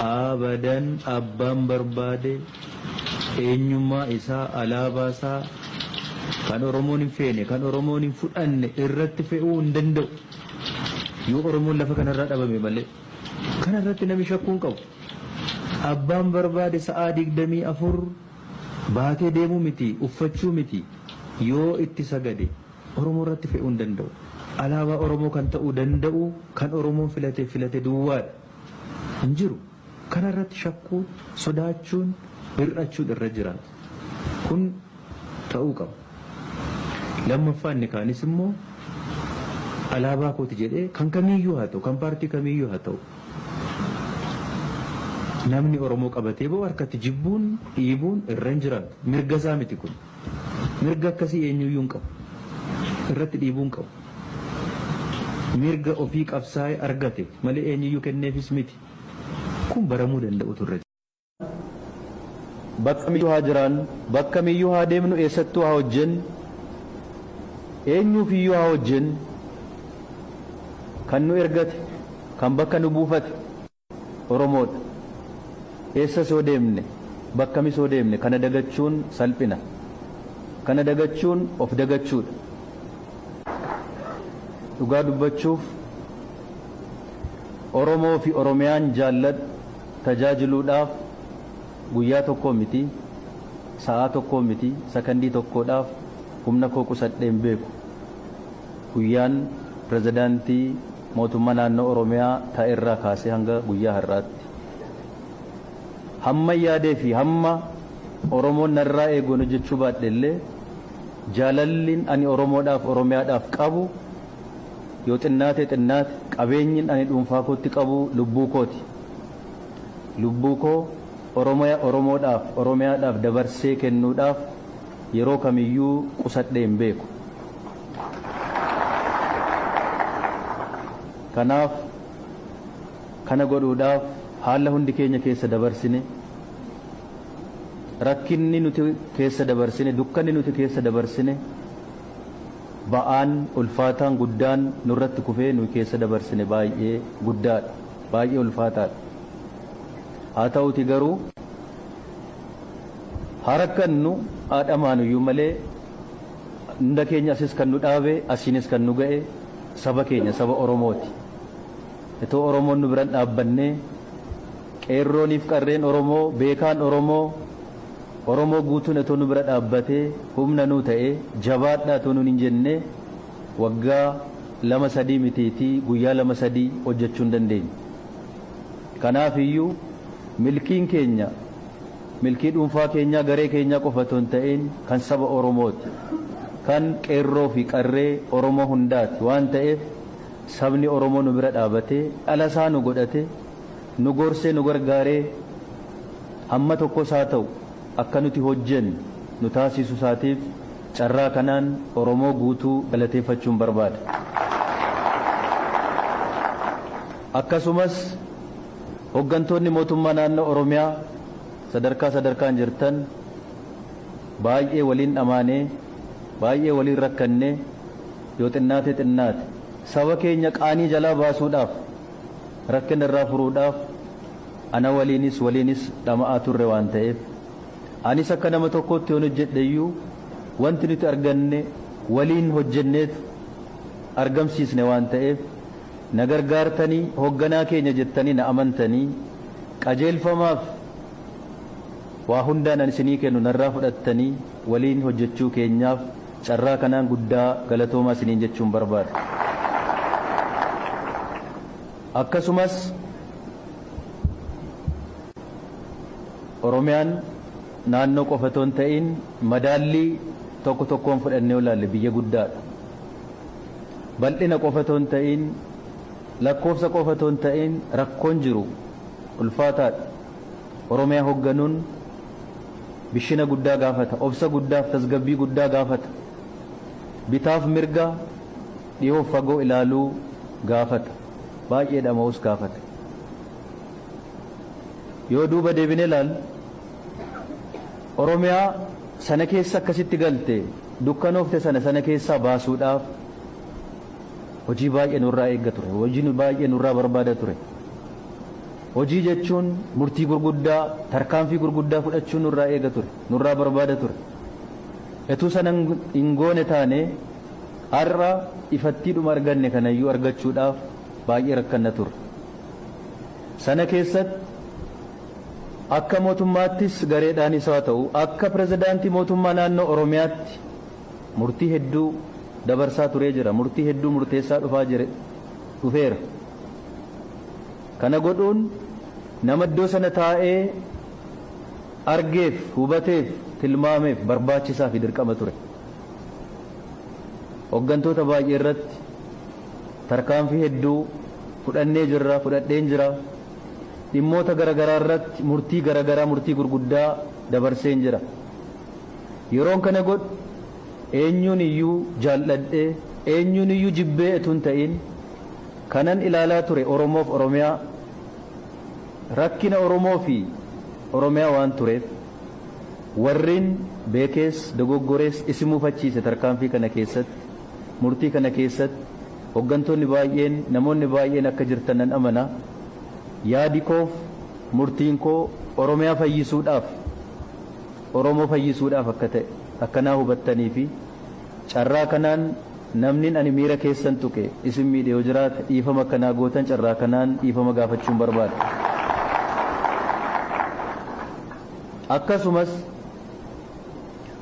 Abadan abbaan barbaade eenyummaa isaa, alaabaa isaa kan Oromoon hin feene, kan Oromoon hin fudhanne irratti fe'uu hin danda'u. Yoo Oromoon lafa kanarraa dhabame malee. Kana irratti namni shakkuu hin qabu. Abbaan barbaade sa'aa 24 baatee deemuu miti, uffachuu miti, yoo itti sagade Oromoo irratti fe'uu hin danda'u. Alaabaa Oromoo kan ta'uu danda'u kan Oromoon filate filate duwwaadha. Hin jiru. Kana irratti shakkuun, sodaachuun, hir'achuun irra jira. Kun ta'uu qaba. Lammaffaa inni kaanis immoo alaabaa kooti jedhee kan kamiiyyuu haa ta'u, kan paartii kamiiyyuu haa ta'u, namni Oromoo qabatee ba'u harkatti jibbuun, dhiibuun irra hin jiraatu. Mirga isaa miti kun. Mirga akkasii eenyuyyuu hin qabu. Irratti dhiibuu hin qabu. Mirga ofii qabsaa'ee argate malee eenyuyyuu kenneefis miti. Kun baramuu danda'utu irra jira. Bakka kamiyyuu haa jiraannu, bakka kamiyyuu haa deemnu, eessattuu haa hojjennu, eenyuufiyyuu haa hojjennu, kan nu ergate, kan bakka nu buufate Oromoodha. Eessas yoo deemne, bakkamis yoo deemne kana dagachuun salphina. Kana dagachuun of dagachuudha. Dhugaa dubbachuuf Oromoo fi Oromiyaan jaalladhu tajaajiluudhaaf guyyaa tokkoo miti, sa'aa tokkoo miti, sakandii tokkoodhaaf humna koo qusadhee hin beeku. Guyyaan pirezidaantii mootummaa naannoo Oromiyaa ta'erraa kaasee hanga guyyaa har'aatti. Hamman yaadee fi hamma Oromoon narraa eeguun hojjechuu baadhe illee jaalallin ani Oromoodhaaf Oromiyaadhaaf qabu yoo xinnaate xinnaate qabeenyin ani dhuunfaa kootti qabu lubbuu kooti. Lubbuu koo Oromoodhaaf Oromiyaadhaaf dabarsee kennuudhaaf yeroo kamiyyuu qusadhee hin beeku. Kanaaf kana godhuudhaaf haala hundi keenya keessa dabarsine, rakkinni nuti keessa dabarsine, dukkanni nuti keessa dabarsine, ba'aan ulfaataan guddaan nurratti kufee nuyi keessa dabarsine baay'ee guddaadha, baay'ee ulfaataadha. Haa ta'uuti garuu haa rakkannu, haa dhamaanuyyuu malee hunda keenya asis kan nu dhaabe, asiinis kan nu ga'e saba keenya, saba Oromooti. Itoo Oromoon nu biran dhaabbannee, qeerrooniif qarreen Oromoo, beekaan Oromoo, Oromoo guutuun itoo nu bira dhaabbatee humna nuu ta'ee jabaadhaa itoo nuun hin jennee waggaa lama sadii mitiitii guyyaa lama sadii hojjechuu hin dandeenyu. Kanaaf iyyuu milkiin keenya milkii dhuunfaa keenyaa garee keenyaa qofa otoo hin ta'in kan saba Oromooti. Kan qeerroo fi qarree Oromoo hundaati waan ta'eef sabni Oromoo nu bira dhaabatee dhala isaa nu godhate nu gorsee nu gargaaree hamma tokkos haa ta'u akka nuti hojjennu nu taasisu isaatiif carraa kanaan Oromoo guutuu galateeffachuun barbaada. Akkasumas hoggantoonni mootummaa naannoo Oromiyaa sadarkaa sadarkaan jirtan baay'ee waliin dhamaanee, baay'ee waliin rakkannee, yoo xinnaate xinnaate saba keenya qaanii jalaa baasuudhaaf, rakkina irraa furuudhaaf ana waliinis waliinis dhama'aa turre waan ta'eef anis akka nama tokkootti yoon hojjedhe iyyuu wanti nuti arganne waliin hojjenneetu argamsiisne waan ta'eef na gargaartanii hogganaa keenya jettanii na amantanii qajeelfamaaf waa hundaan ani isinii kennu narraa fudhattanii waliin hojjechuu keenyaaf carraa kanaan guddaa galatoomaa isiniin jechuun barbaada. Akkasumas Oromiyaan naannoo qofa otoo hin ta'in madaallii tokko tokkoon fudhannee yoo ilaalle biyya guddaadha. Bal'ina qofa otoo hin ta'in, lakkoofsa qofa otoo hin ta'in rakkoon jiru ulfaataadha. Oromiyaa hogganuun bishina guddaa gaafata, obsa guddaaf tasgabbii guddaa gaafata. Bitaaf mirga, dhihoof fagoo ilaaluu gaafata. Baay'ee dhama'uus gaafata. Yoo duuba deebinee ilaalle Oromiyaa sana keessa akkasitti galte dukkanoofte sana sana keessaa baasuudhaaf hojii baay'ee nurraa eegga ture. Hojii baay'ee nurraa barbaada ture. Hojii jechuun murtii gurguddaa, tarkaanfii gurguddaa fudhachuu nurraa eega ture, nurraa barbaada ture. Etuu sana hin goone taane har'a ifattiidhuma arganne kanayyuu argachuudhaaf baay'ee rakkanna ture. Sana keessatti akka mootummaattis gareedhaanis haa ta'u akka pirezidaantii mootummaa naannoo Oromiyaatti murtii hedduu dabarsaa turee jira. Murtii hedduu murteessaa dhufaa jire dhufeera. Kana godhuun nama iddoo sana taa'ee argeef, hubateef, tilmaameef barbaachisaa fi dirqama ture. Hooggantoota baay'ee irratti tarkaanfii hedduu fudhannee jirra, fudhadheen jira. Dhimmoota garaagaraa irratti murtii garaagaraa, murtii gurguddaa dabarseen jira. Yeroon kana godhu eenyuun iyyuu jaalladhee, eenyuun iyyuu jibbee utuu hin ta'in kanan ilaalaa ture Oromoof Oromiyaa, rakkina Oromoo fi Oromiyaa waan tureef warreen beekees dogoggorees isin mufachiise tarkaanfii kana keessatti, murtii kana keessatti hooggantoonni baay'een, namoonni baay'een akka jirtan nan amana. Yaadi koof murtiin koo Oromiyaa fayyisuudhaaf, Oromoo fayyisuudhaaf akka ta'e akkanaa hubattanii fi carraa kanaan namnin ani miira keessan tuqe isin miidhe yoo jiraate dhiifama akkanaa gootan carraa kanaan dhiifama gaafachuun barbaada. Akkasumas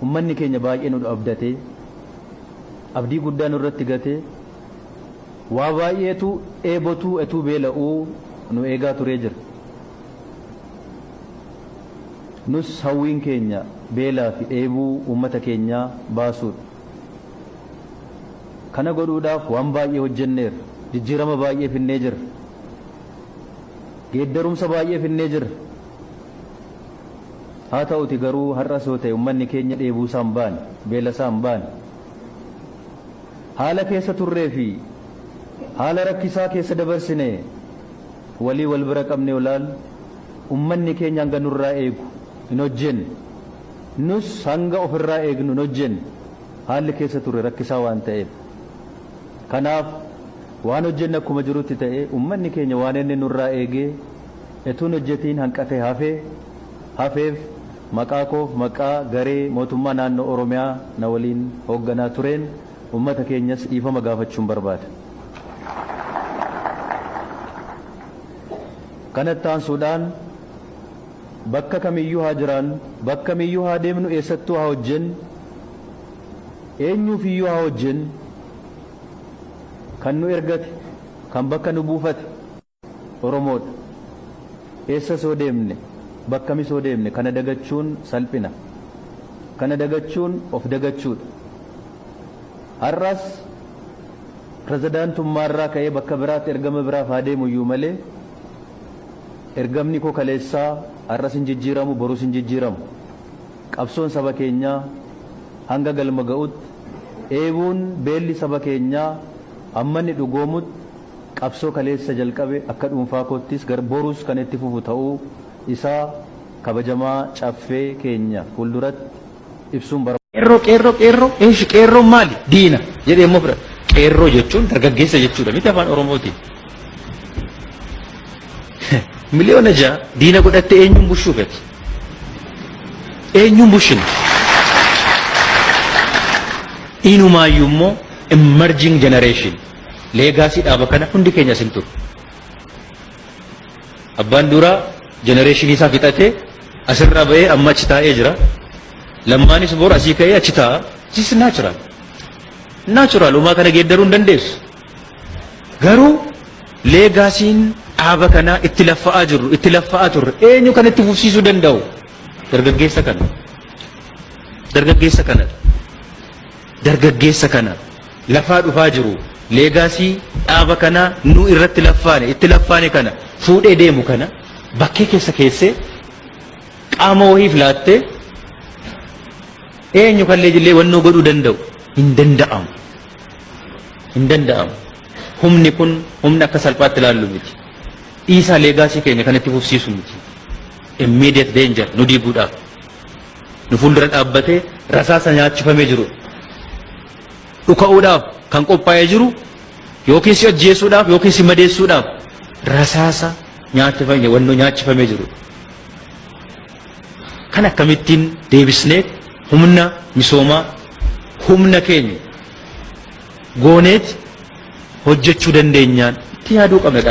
ummanni keenya baay'ee nu abdatee, abdii guddaa nurratti gatee, waa baay'eetu dheebotuu etuu beela'uu nu eegaa turee jira. Nus hawwiin keenya beelaa fi dheebuu uummata keenyaa baasuudha. Kana godhuudhaaf waan baay'ee hojjenneerra. Jijjiirama baay'ee finnee jirra. Geeddarumsa baay'ee finnee jirra. Haa ta'uti garuu har'as yoo ta'e uummanni keenya dheebuu isaa hin baane, beela isaa hin baane. Haala keessa turree fi haala rakkisaa keessa dabarsine walii wal bira qabne olaalu uummanni keenya hanga nurraa eegu hin hojjenne. Nus hanga ofirraa eegnu hin hojjenne. Haalli keessa turre rakkisaa waan ta'eef. Kanaaf waan hojjenne akkuma jirutti ta'e uummanni keenya waan inni nurraa eegee etuun hojjetiin hanqatee hafee hafeef maqaa koof maqaa garee mootummaa naannoo Oromiyaa na waliin hoogganaa tureen uummata keenyas dhiifama gaafachuun barbaada. Kanatti aansuudhaan bakka kamiyyuu haa jiraannu, bakka kamiyyuu haa deemnu, eessattuu haa hojjennu, eenyuufiyyuu haa hojjennu, kan nu ergate, kan bakka nu buufate Oromoodha. Eessa soo deemne, bakka soo deemne kana dagachuun salphina. Kana dagachuun of dagachuudha. Har'as pirezidaantummaarraa ka'ee bakka biraatti ergama biraaf haa deemu iyyuu malee ergamni koo kaleessaa har'as hin jijjiiramu, borus hin jijjiiramu. Qabsoon saba keenyaa hanga galma ga'utti, dheebuun beelli saba keenyaa amma inni dhugoomutti qabsoo kaleessa jalqabe akka dhuunfaa koottis borus kan itti fufu ta'uu isaa kabajamaa caffee keenya fuulduratti ibsuun barbaada. Qeerroo, qeerroo, qeerroo, eeshi qeerroon maali? Diina jedhee immoo fudhata. Qeerroo jechuun dargaggeessa jechuudha miti afaan Oromootiin. 6 miliyoona diina godhattee eenyuun bushuu fedhi? Eenyuun bushina? Inumaayyuu immoo emerging generation legacy dhaaba kana hundi keenya isin turu. Abbaan duraa generationii isaa fixatee asirraa bahee amma achi taa'ee jira. Lammaanis bor asii ka'ee achi taa'a. This is natural. Natural uumaa kana geeddaruu hin dandeessu. Garuu legacyn dhaaba kanaa itti laffa'aa jirru, itti laffa'aa turre, eenyu kan itti fufsiisuu danda'u? Dargaggeessa kana. Dargaggeessa kana. Dargaggeessa kana. Lafaa dhufaa jiru. Legacy dhaaba kanaa nu irratti laffaane, itti laffaane kana fuudhee deemu kana bakkee keessa keessee qaama wahiif laattee eenyu kan leejillee wannoo godhuu danda'u hin danda'amu. Hin danda'amu. Humni kun humna akka salphaatti ilaallu miti. Dhiisaa legacy keenya kan itti fufsiisu miti. Immediate danger nu diiguudhaaf. Nu fuuldura dhaabbatee rasaasa nyaachifamee jiru. Dhuka'uudhaaf kan qophaa'ee jiru yookiin si ajjeesuudhaaf yookiin si madeessuudhaaf rasaasa nyaachifame wannoo nyaachifamee jiru. Kan akkamittiin deebisnee humna misoomaa, humna keenya gooneet hojjechuu dandeenyaan itti yaaduu qabna.